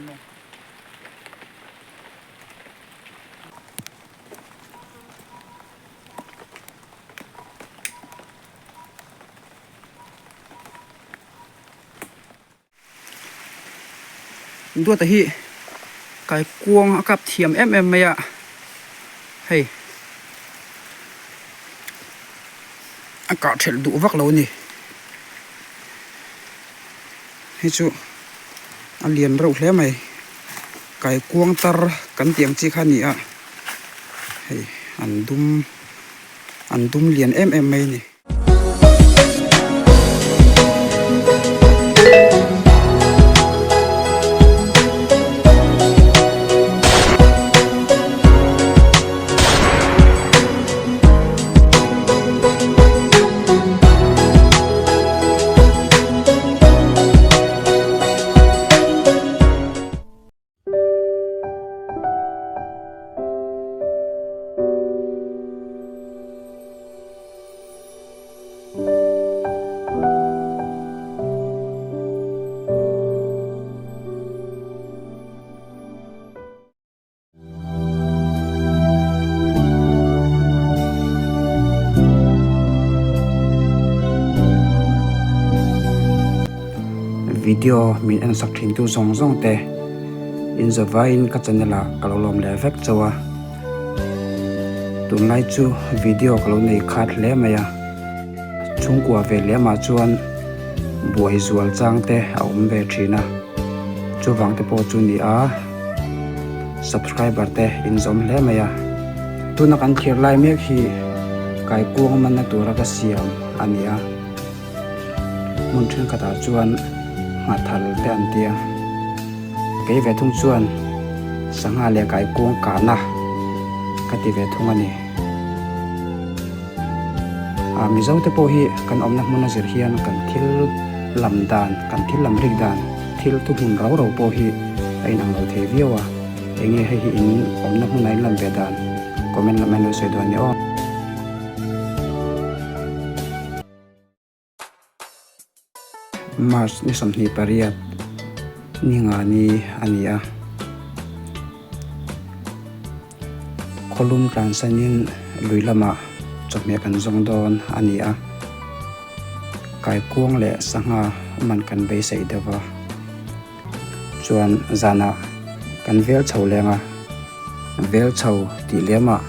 ni maw? Duata hi kaikuang a kap thiam em em mai a hei a kah thelh duh vak lo a ni hei chu a lian reuh hle mai kaikuang tar kan tih ang chi kha a ni a hei an dum an dum lian em em mai a ni. Video min en sak thin tu zawng zawng te in zavaiin ka channel ah ka lo lawm leh vek chauh a tunlai chu video ka lo nei khat hle mai a chhungkua ve lem ah chuan buai zual chang te a awm ve thin a chuvang te pawh chu ni a subscriber te in zawm hle mai a tuna kan thlir lai mek hi kaikuang manna tura ka siam a ni a. Hmun thenkhatah chuan nghathal te an ti a, kei ve thung chuan sangha leh kaikuang kahna ka ti ve thung a ni. Ah Mizo te pawh hi kan awmna hmun a zir hian kan thil lam dan, kan thil lam rik dan, thil thuhmun rau rau pawh hi a inang lo thei viau a, enge hei hi in awmna hmuna in lam ve dan comment lamah in lo sawi dawn a ni aw. March ni 28 ni nga ni a ni a, khawlum tlansanin lui lamah chawhmeh kan zawng dawn a ni a, kaikuang leh sangha man kan beisei deuh va, chuan zanah kan vel chho leng a. Vel chho tih lemah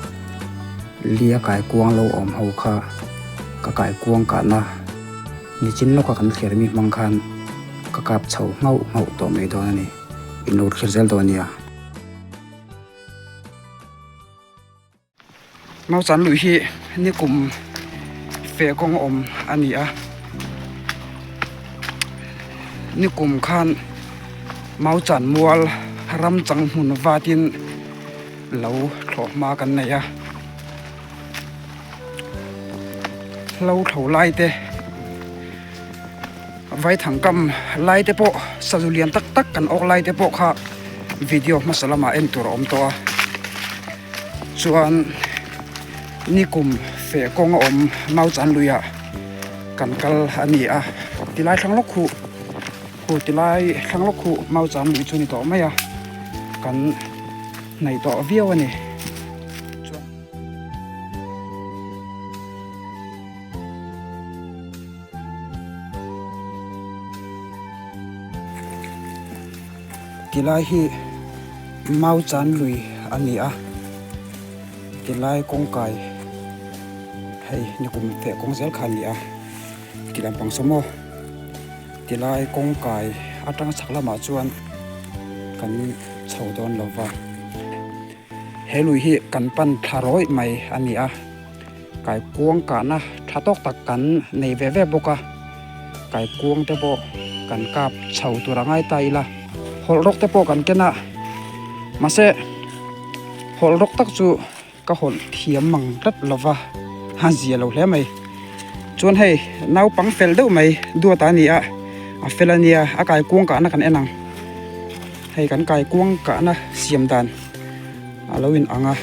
lia kaikuang lo awm ho kha ka kaikuang kahna nichin lawka kan thlir mi hmang khan ka kap chho nghauh nghauh tawh mai dawn a ni. In lo thlir zel dawn nia. Nauchan lui hi nikum fe kawng awm a ni a, nikum khan Mauchan mual ram chang hmun vatin lo thlawh hma kan nei a, hlo thlo lai te vaithang kam lai te pawh sazu lian tak tak kan awk lai te pawh kha video hmasa lamah en tur a awm tawh a. Chuan nikum feh kawng a awm Mauchan luiah kan kal a ni a, tilai thlang lawk khuh khu tilai thlang lawk khuh Mauchan lui chu ni tawh mai a, kan hnaih tawh viau a ni. Chuan. Tilai hi Mauchan lui a ni a, tilai kawngkai hei nikum feh kawng zel kha a ni a, ti lampang saw maw tilai kawngkai atanga chhak lamah chuan kan chho dawn lo va, he lui hi kan pan thla rawih mai a ni a. Kaikuang kahna tha tawk tak kan nei ve ve bawk a, kaikuang te pawh kan kap chho tur a ngai ta ila, hawlh rawk te pawh kan ken a, mahse hawlh rawk tak chu ka hawlh thiam mang tlat lo va, a zia lo hle mai. Chuan hei naupang fel deuh mai duat a ni a, a fel a nia, a kaikuang kahna kan en ang, hei kan kaikuang kahna siam dan a lo in ang a.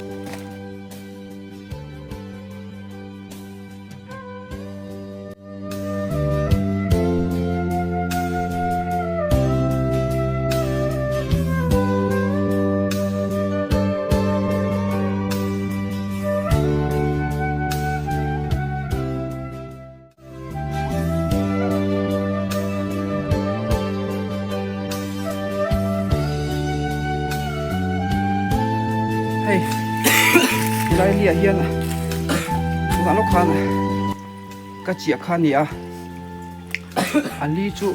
Hei helai liah hian tunah lawk khan ka chiah kha a ni a, a li chu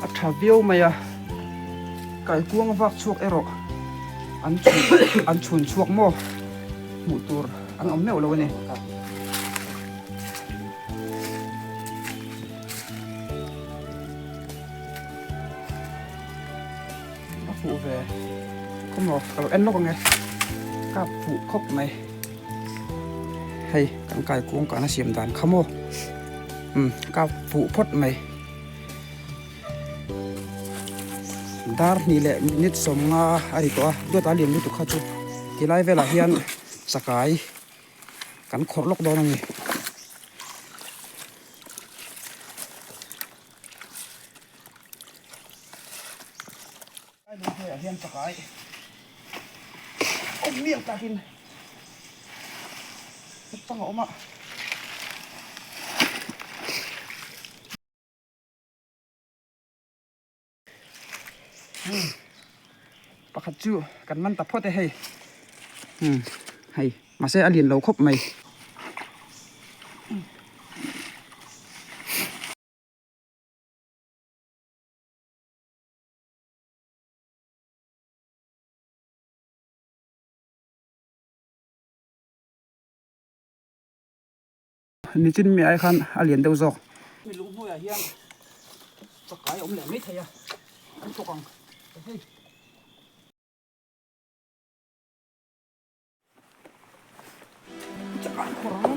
a tha viau mai a, kaikuang vak chhuak erawh an chhun an chhun chhuak maw hmuh tur an awm meuh lo a ni. A fuh ve khaw maw ka lo en lawk ang e kap fuh khawp mai hei kan kai kung kan a siam dan kha maw umm kap fuh phawt mai dar hnih leh minute sawmnga a ri tawh a duat a lian lutuk kha chu tilai velah hian chakai kan khawrh lawk dawn a ni. Hei hian chakai awm mial takin chang a awm a. Pakhat chu kan man ta phawt e hei hei mahse a lian lo khawp mai. Nichin mi ai khan a lian deuh zawk. Mi lung hnuaiah hian chakai a awm leh mai thei a, an thawk ang hei. Chakai khawr ang.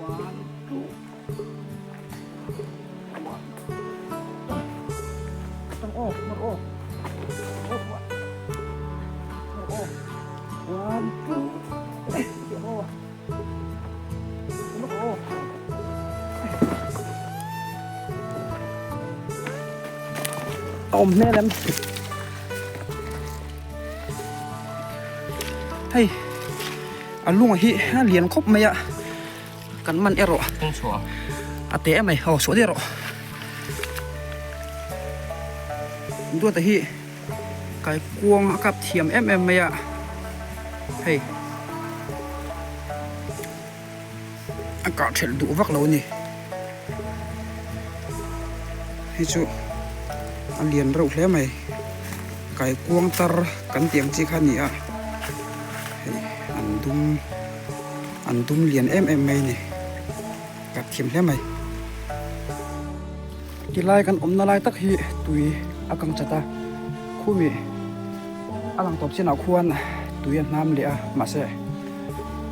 One, two, one. Tang oh, mar oh. Oh, one. Mar oh. One, two. Eh, oh. Mar oh. Awm hmel em? Hei a lunga hi a lian khawp mai a kan man erawh a te em mai aw suah daih rawh duata hi kaikuang a kap thiam em em mai a hei a kah thelh duh vak lo a ni hei chu a lian reuh hle mai kaikuang tar kan tih ang chi kha a ni a hei an dum an dum lian em em mai a ni kap thiam hle mai tilai kan awmna lai tak hi tui a kang chat a khumi a lang tawp chinah khuan tui a hnam leh a mahse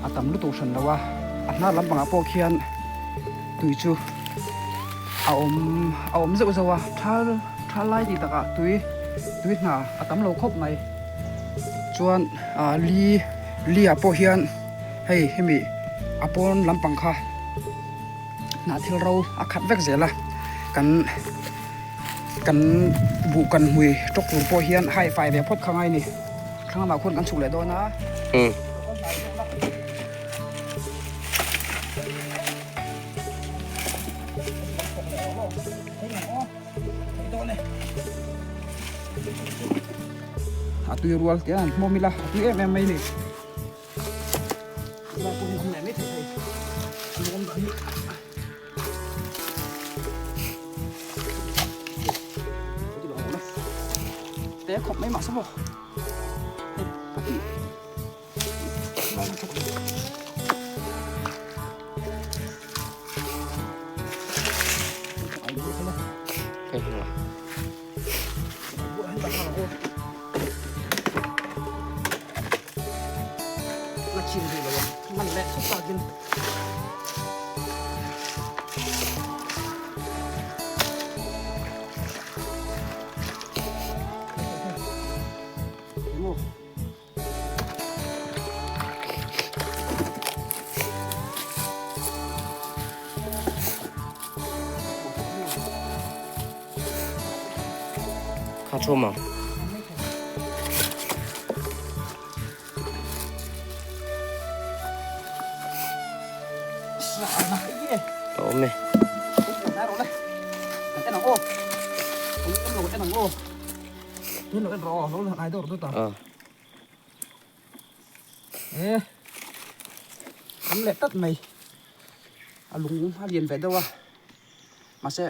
a tam lutuk hran lo a a hnar lampangah pawh khian tui chu a awm a awm zeuh zeuh a thal thal lai tih takah tui tui hna a tam lo khawp mai chuan ah li li ah pawh hian hei hemi a pawn lampang kha hnah thil ro a khat vek zel a kan kan buh kan hmui tawk tur pawh hian hai fai ve phawt kha ngai a ni. Thlang lamah khuan kan chhuk leh dawn a. A tui rual te an hmawm ila a tui em em mai ni. Te khawp mai mah se maw. chhum ang. A awm e. E an leh tlat mai a lung a lian ve deuh a mahse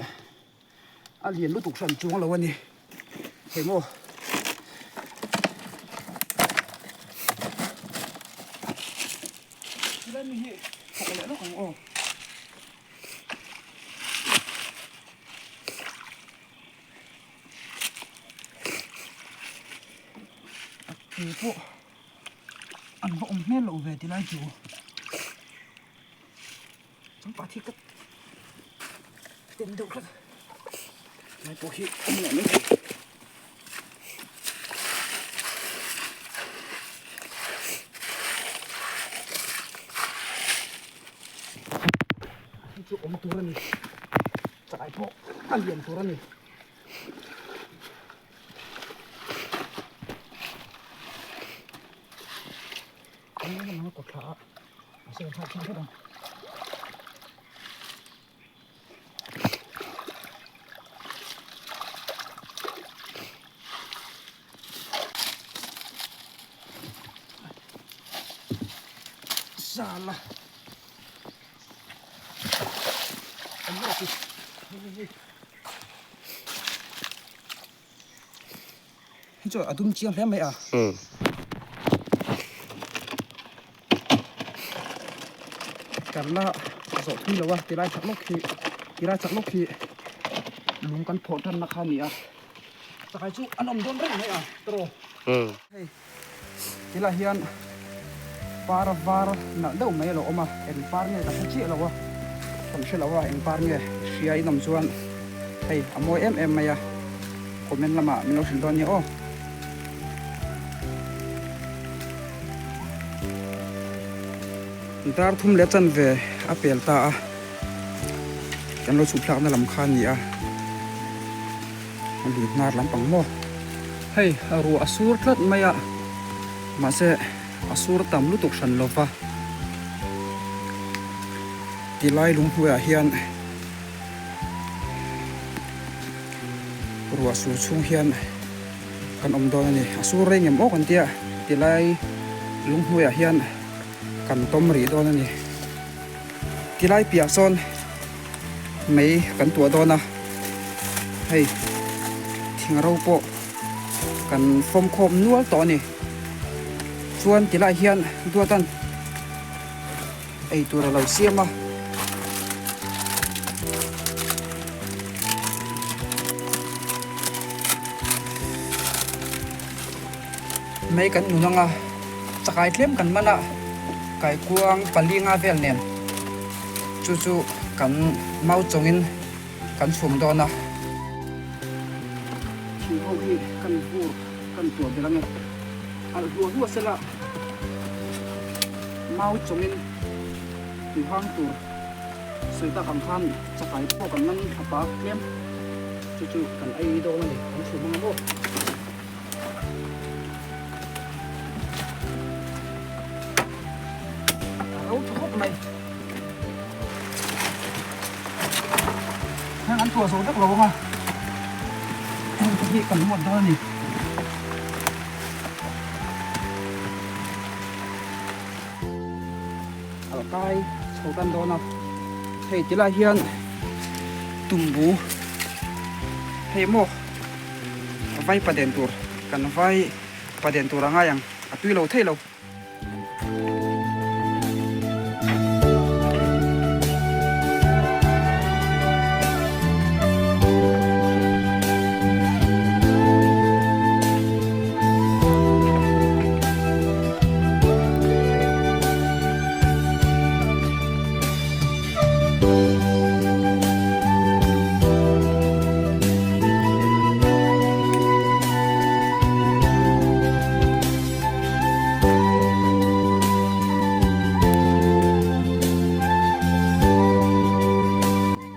a lian lutuk hran chuang lo a ni hei maw helai mi hi thawk leh lawk ang aw. A ke pawh an va awm hmel loh ve ti lai chu changpa thi ka ten deuh tlat lai pawh hi awm leh mai thei. Hei chu awm tur a ni chai pawh a lian tur a ni. Sala. Hei chu a dum chiang hle mai a. Karna zawh thui lo a tilai chak lawk hi tilai chak lawk hi lung kan phawrh tanna kha a ni a. Chakai chu an awm dawn reng mai a tawrh. Hei tilai hian par var nalh deuh mai a lo awm a eng par nge ka hre chiah lo a kan hre lo a eng par nge hria in awm chuan hei a mawi em em mai a comment lamah min lo hrilh dawn nia aw. Dar thum leh chanve a pel ta a kan lo chhuh thlakna lam kha a ni a. A lui hnar lampang maw? Hei a ruah a sur tlat mai a, mahse a sur tam lutuk hran lo va. Tilai lunghnuaiah hian ruah sur chhung hian kan awm dawn a ni. A sur rei ngem awk an tia, tilai lunghnuaiah hian kan tawm rih dawn a ni. Tilai piah sawn. Mei kan tuah dawn a, hei thing ro pawh kan fawm khawm nual tawh a ni. Chuan ti lai hian duatan ei tur a lo siam a. Mei kan nun ang a, chakai tlem kan man a, kaikuang pali nga vel nen chu chu kan mau chawngin kan chhum dawn a. Thing ho hi kan vur kan tuah belh ange, alh hluah hluah sela mau chawngin tui hang tur sawi tak ang khan chakai pawh kan man thlapa tlem chu chu kan ei dawn a ni, kan chhum ang a maw. A ro tha khawp mai. Heng an tuah zo vek lo ang a. Heng te hi kan muat dawn a ni. A lo kai chho tan dawn a. Hei tilai hian tumbu hei maw. Vai paden tur kan vai paden tur a ngai ang a tui lo thei lo.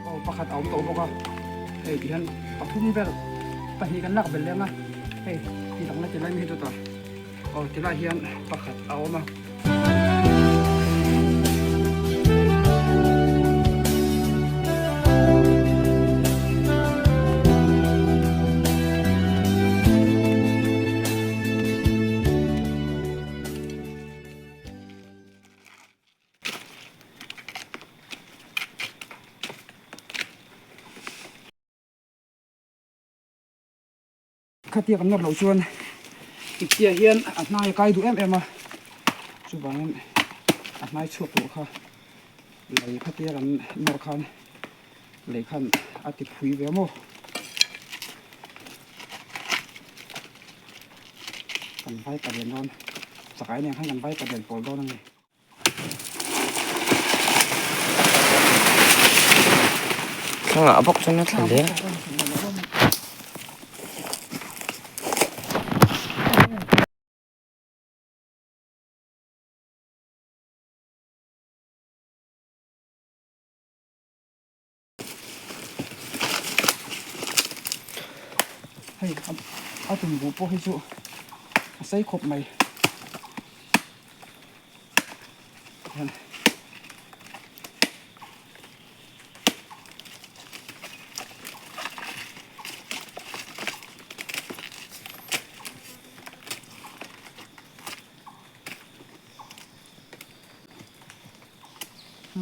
Aw pakhat a awm tawh bawk a, hei ti hian pathum vel pahnih kan lak belh leng a. Hei ti lang la ti lai mai hi dawt a aw ti lai hian pakhat a awm a. Khatia kan nawr loh chuan iptia hian a hnai a kai duh em em a, chuvangin a hnai chhuak tur kha lei khatia kan nawr khan lei khan a ti phui ve maw. Kan vai palian dawn chakai nen khan kan vai palian pawl dawn a ni. Thlang ah bawk chuan a thla hle. Hei a tumbu pawh hi chu a sei khawp mai hian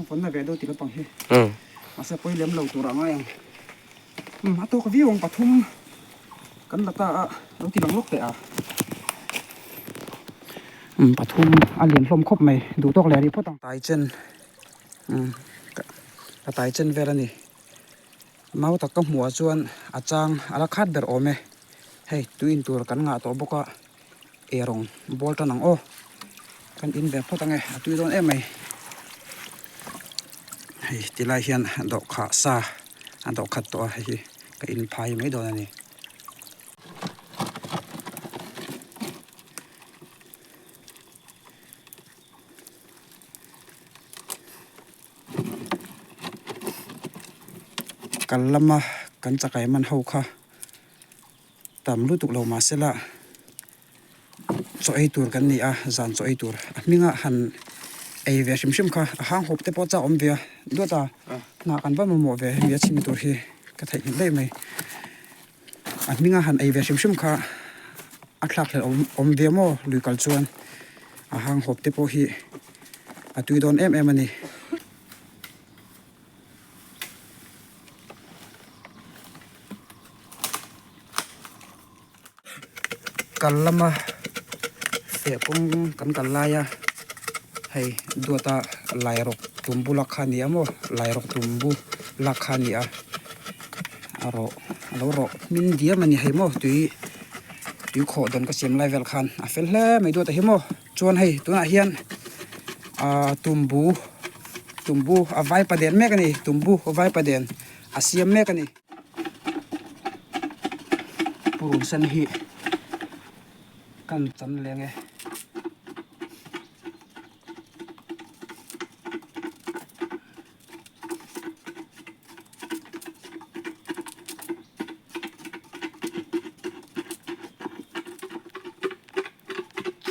Pawn na ve deuh ti lampang hi mahse pawi lem lo tur a ngai ang a tawk viau ang pathum kan la ta a lo ti lang lawk teh a pathum a lian hlawm khawp mai duh tawk leh rih phawt ang tai chen a tai chen vel a ni mau tak ka hmuh ah chuan a chang a la khat ber awm e hei tui in tur kan ngah tawh bawk a. Erawng bawl tan ang aw kan in ve phawt ange a tui dawn em mai hei ti lai hian dawhkhah sa a dawh khat tawh a hei hi ka in phai mai dawn a ni. Kal lama kan chakai man ho kha. Tam lutuk lo mahsela chaw ei tur kan ni a, zan chaw ei tur a hminga han ei ve hrim hrim kha a hang hawp te pawh chak awm ve a, duat a hnah kan va mamawh ve hemi a chhim tur hi ka theihnghilh daih mai. A hminga han ei ve hrim hrim kha a thlak hlelh awm awm ve maw lui kal chuan a hang hawp te pawh hi a tui dawn em em a ni. Kal lama feh kawng kan kal lai a hei duata lairawk tumbu lak kha a ni a maw lairawk tumbu lak kha a ni a a rawh a lo rawh hmin diam a ni hei maw tui tui khawh dawn ka siam lai vel khan a fel hle mai duata hi maw chuan hei tunah hian ahh tumbu tumbu a vai pa den mek a ni tumbu vai pa den a siam mek a ni. Purun sen hi kan chan leng e.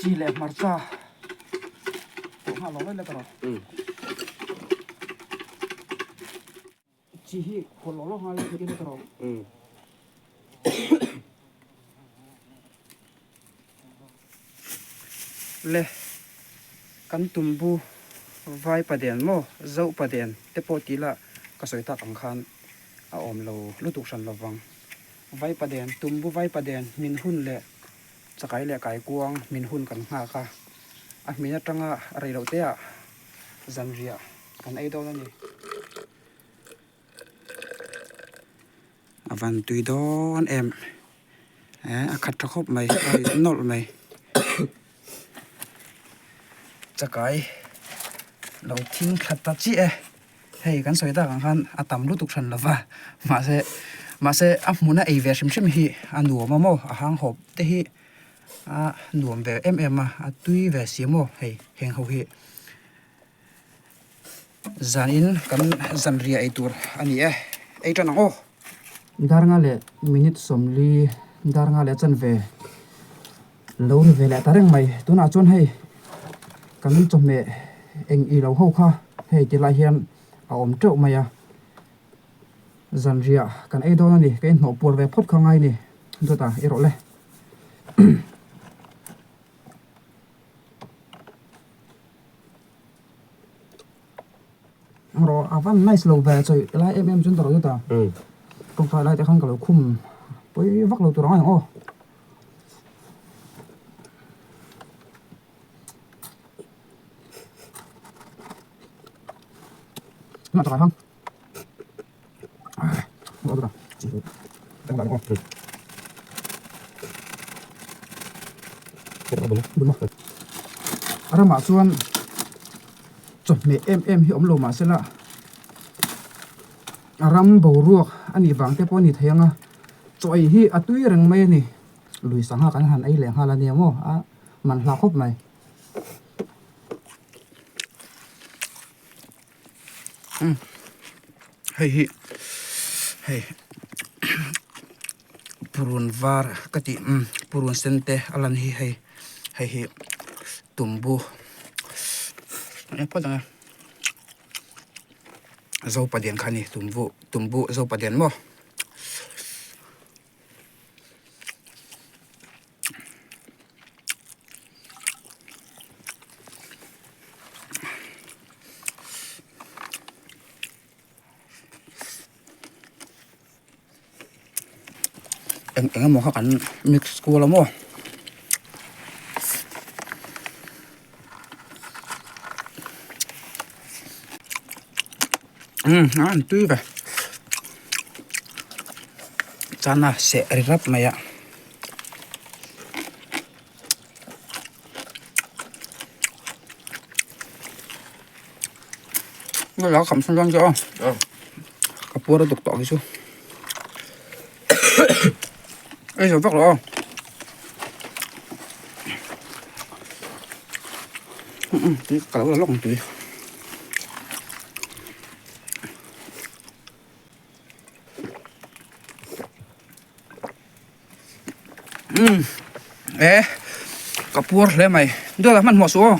Chi leh hmarcha pawh nghal lo lai la ta rawh. Chi hi khawl lawk lawk nghal thei ila tawh. Le kan tumbu vai paden maw zo paden te pawh tih lah ka sawi tak ang khan a awm lo lutuk hran lo vang. Vai paden tumbu vai paden min hun leh chakai leh kaikuang min hun kan nghak a, a hmin atanga reiloh te ah zanriah kan ei dawn a ni. A van tui dawn em eh a khat tha khawp mai a ri nawlh mai chakai lo thing thla ta chiah e hei kan sawi tak ang khan a tam lutuk hran lo va mahse mahse a hmuna ei ve hrim hrim hi a nuam a maw a hang hawp te hi a nuam ve em em a a tui ve si maw hei heng ho hi. Zanin kan zanriah ei tur a ni e, ei tan ang aw. Dar nga leh minute 40. Dar nga leh chanve lo ri ve leh ta reng mai. Tunah chuan hei kan chawhmeh eng i lo ho kha hei ti lai hian a awm teuh mai a. Zanriah kan ei dawn a ni. Ka inhnawh puar ve phawt kha ngai ni. Dawt a i rawh le. Rawh a van nice lo ve chawi lai em em chuan ka rawh zet a. Tawngtai lai te khan ka lo khum pawi vak lo tur ang a ni aw. A ramah chuan chawhmeh em em hi awm lo mah se la a ram boruak a nih vang te pawh a ni thei ang a chaw ei hi a tui reng mai a ni lui sangha kan han ei leh nghal a nia maw a man hla khawp mai. Hei hi hei purun var ka tih purun sen te a lan hi hei hei hi tumbu eng phawt ang e zopadian kha a ni tumbu tumbu zopadian maw. Eng eng emaw kha kan mix kual a maw umm a an tui ve chana seh ri rap mai a. Nula kham chhung chuan chu aw ka puar a duk tawh hi chu ei zo vak lo aw tui ka lo la lawk ang tui. Umm e ka puar hle mai duat ah hmanhmawh suh aw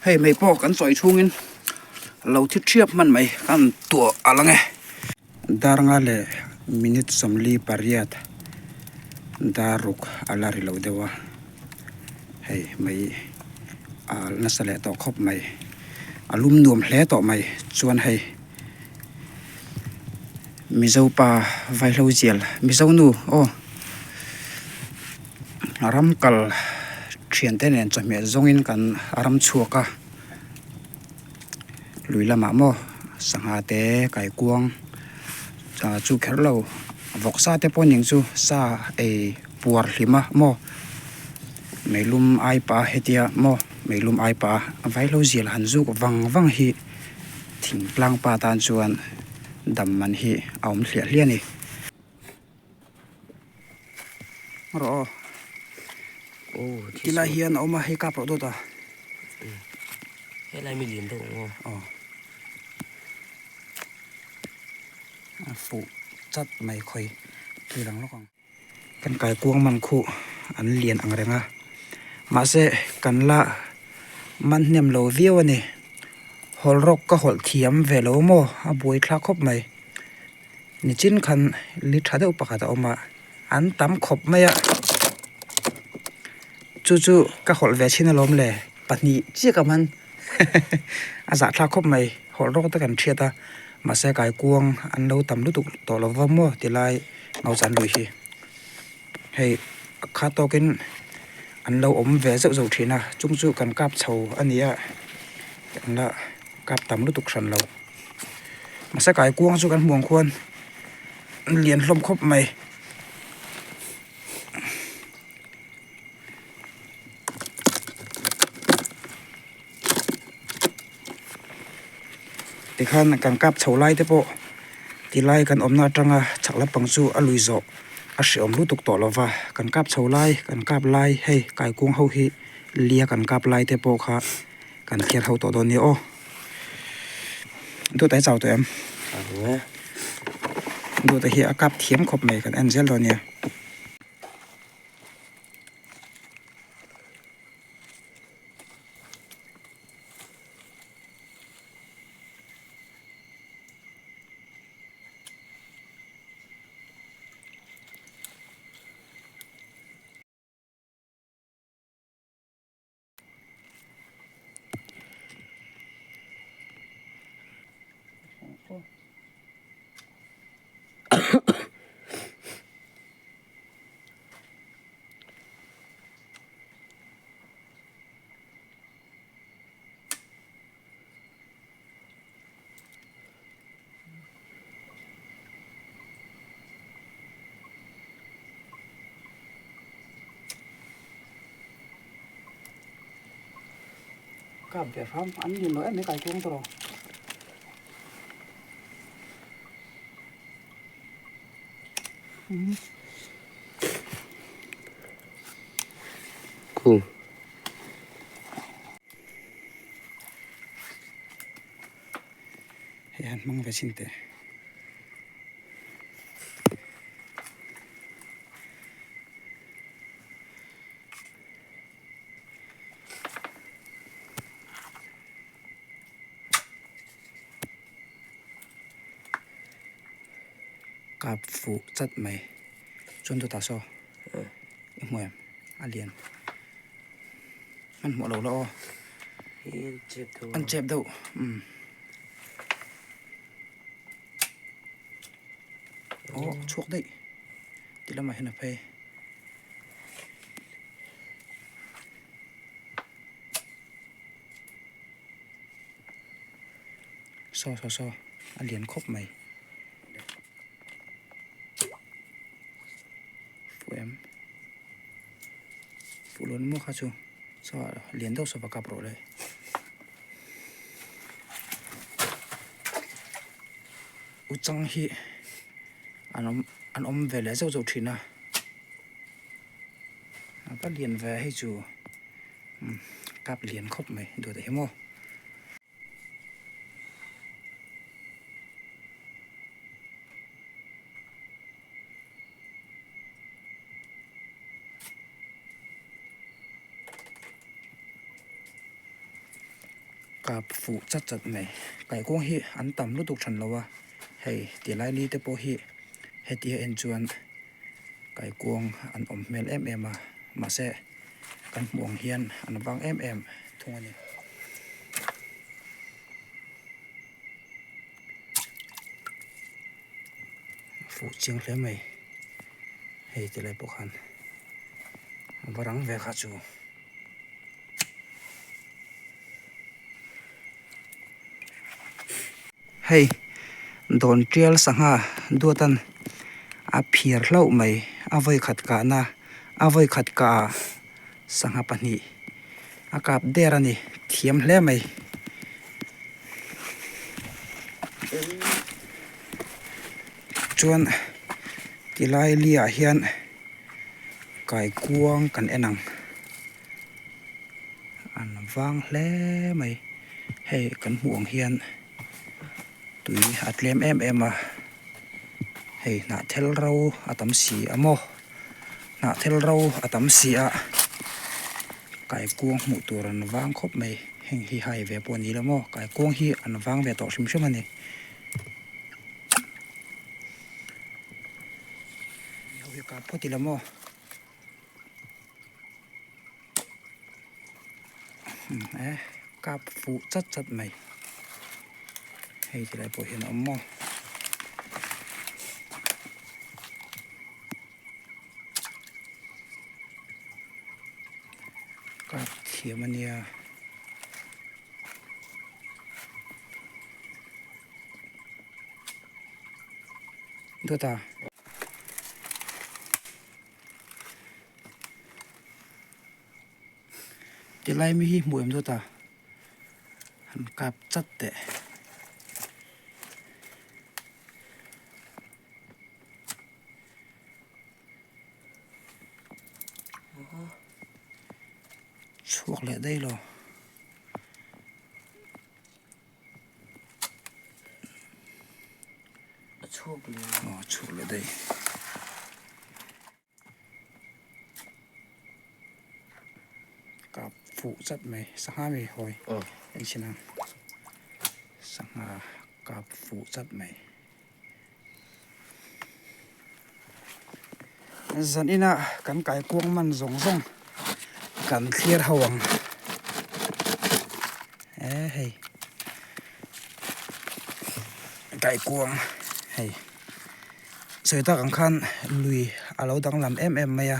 hei mei pawh kan sawi chhungin lo thi thiap hman mai kan tuah alh ange dar nga leh minute 48 dar ruk a la ri lo deuh a hei mei a alh nasa leh tawh khawp mai a lum nuam hle tawh mai chuan hei. Mizo pa vaihlo zial Mizo nu aw ram kal thian te nen chawhmeh zawngin kan ram chhuak a lui lamah maw sangha te kaikuang ah chu kher lo vawksa te pawh ning chu sa ei puar hlim a maw meilum ai pah hetia maw meilum ai pah a vaihlo zial han zuk vang vang hi. Thingtlang pa tan chuan dam man hi a awm hliah hliah a ni. Rawh aw. Tilai hian a awm a, hei kap rawh dawt a. Helai mi lian deuh ang aw. Aw. A fuh chat mai khawi tui lang lawk ang. Kan kaikuang man khu an lian ang reng a, mahse kan la man hnem lo viau a ni. Hawlh rawk ka hawlh thiam ve lo maw a buai thlak khawp mai. Nichin khan li tha deuh pakhat a awm a, an tam khawp mai a, chu chu ka hawlh ve chhin alawm le, pahnih chiah ka man a zahthlak khawp mai hawlh rawk te kan hriat a, mahse kaikuang an lo tam lutuk tawh lo va maw ti lai. Nauchan lui hi hei a kha tawkin an lo awm ve zeuh zeuh thin a chung chu kan kap chho a ni a kan la kap tam lutuk hran lo mahse kaikuang chu kan hmuh ang khuan an lian hlawm khawp mai. Tikhan kan kap chho lai te pawh tilai kan awmna atanga chhak lampang chu a lui zawh a hreawm lutuk tawh lo va kan kap chho lai kan kap lai hei kaikung ho hi lia kan kap lai te pawh kha kan thiar ho tawh dawn nia aw dawt a chau tawh em dawt a hi a kap thiam khawp mai kan en zel dawn nia. Kap ve hram an ni lo em mai kai kuang tawh. Khu. Hei han hmang ve chin teh. Kap fuh chat mai chuan dawtah saw i hmu em a lian hmanhmawh lo la aw an chep deuh umm aw chhuak daih ti lamah hian a phei. Saw saw saw a lian khawp mai fuh em fuh lo maw kha chu saw a lian deuh saw va kap rawh le uchang hi an awm an awm ve leh zauh zauh thin a. A va lian ve a hei chu umm kap lian khawp mai duat hi maw. Kap fuh chat chat mai kaikuang hi an tam lutuk than lo a hei ti lai li te pawh hi hetia en chuan. Kaikuang an awm hmel em em a, mahse kan hmuh ang hian an vang em em thung a ni. Fuh chiang hle mai hei ti lai pawh khan a va rang ve kha chu. Hei dawn tial sangha duatan a phiar hlauh mai a vawi khat kahna a vawi khat kah ah sangha pahnih a kap der a ni thiam hle mai. Chuan tilai li ah hian kaikuang kan en ang. An vang hle mai hei kan hmuh ang hian tui a tlem em em a hei hnah thel ro a tam si a maw hnah thel ro a tam si a kaikuang hmuh tur an vang khawp mai heng hi hai ve pawh a ni lo maw kaikuang hi an vang ve tawh hrim hrim a ni. Eh kap fuh chat chat mai hei ti lai pawh hian a awm maw kap thiam a nia. Dawt a. Tilai mi hi hmuh em dawt a han kap chat teh. Chhuak leh daih lo. A chhuak leh. Aw chhuak leh daih. Kap fuh chat mai sangha mi hawi en chhin ang sangha kap fuh chat mai zan ina kan kai kuang man zawng zawng kan thlir ho ang e hei kai kuang hei. Sawi tak ang khan lui a lo danglam em em mai a,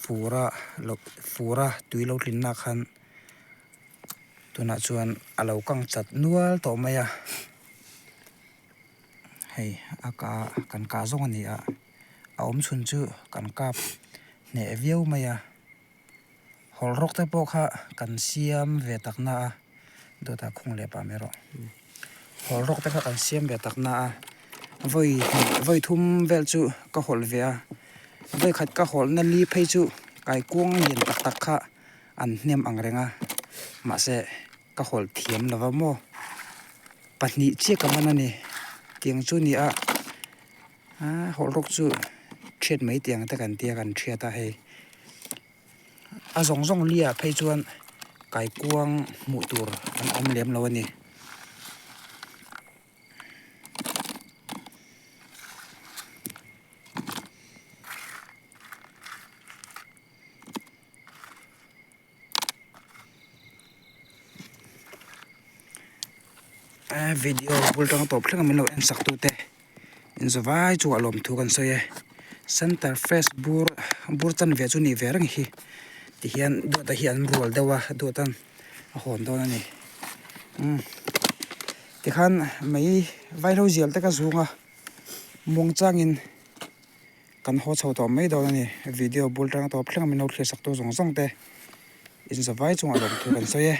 fura lo fura tui lo tlinna khan tunah chuan a lo kang chat nual tawh mai a, hei a ka kan kah zawng a ni a, a awm chhun chu kan kap hneh viau mai a. Hawlhrawk te pawh kha kan siam ve tak na a, dawtah khung leh pah mai rawh. Hawlhrawk te kha kan siam ve tak na a, vawi hnih vawi thum vel chu ka hawlh ve a, vawi khat ka hawlh na li phei chu kaikuang lian tak tak kha an hnem ang reng a, mahse ka hawlh thiam lo va maw. Pahnih chiah ka man a ni, tiang chu ni a, aa hawlhrawk chu thiat mai tiang te kan tia kan thiat a hei. A zawng zawng liah phei chuan kaikuang hmuh tur an awm lem lo a ni. Video bul tang tawp thleng a min lo en sak tute in zavai chu a lawm thu kan sawi e center fresh bur bur chanve chu ni ve reng hi tihian duata hi an rual deuh a duatan a hawn dawn a ni umm tikhan mai vaihlo zial te ka zung a muang changin. Kan haw chho tawh mai dawn a ni. Video bul tang tawp thleng a min lo thlir sak tu zawng zawng te in zavai chungah lawm thu kan sawi e.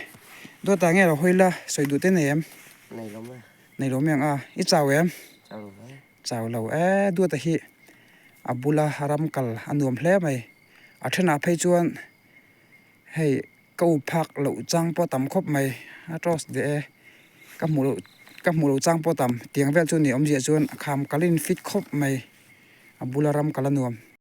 Dawtah nge lo hawi la sawi duh te nei em? Nei lo mai. Nei lo mai ang a. I chau em? Chau lo mai. Chau lo e. Duata hi a bula ram kal a nuam hle mai. A thenah phei chuan hei ka u phak loh chang pawh tam khawp mai. A toss deh e. Ka hmuh loh ka hmuh loh chang pawh tam. Tiang vel chu ni awmzia chuan a kham kalin fit khawp mai. A bula ram kal a nuam.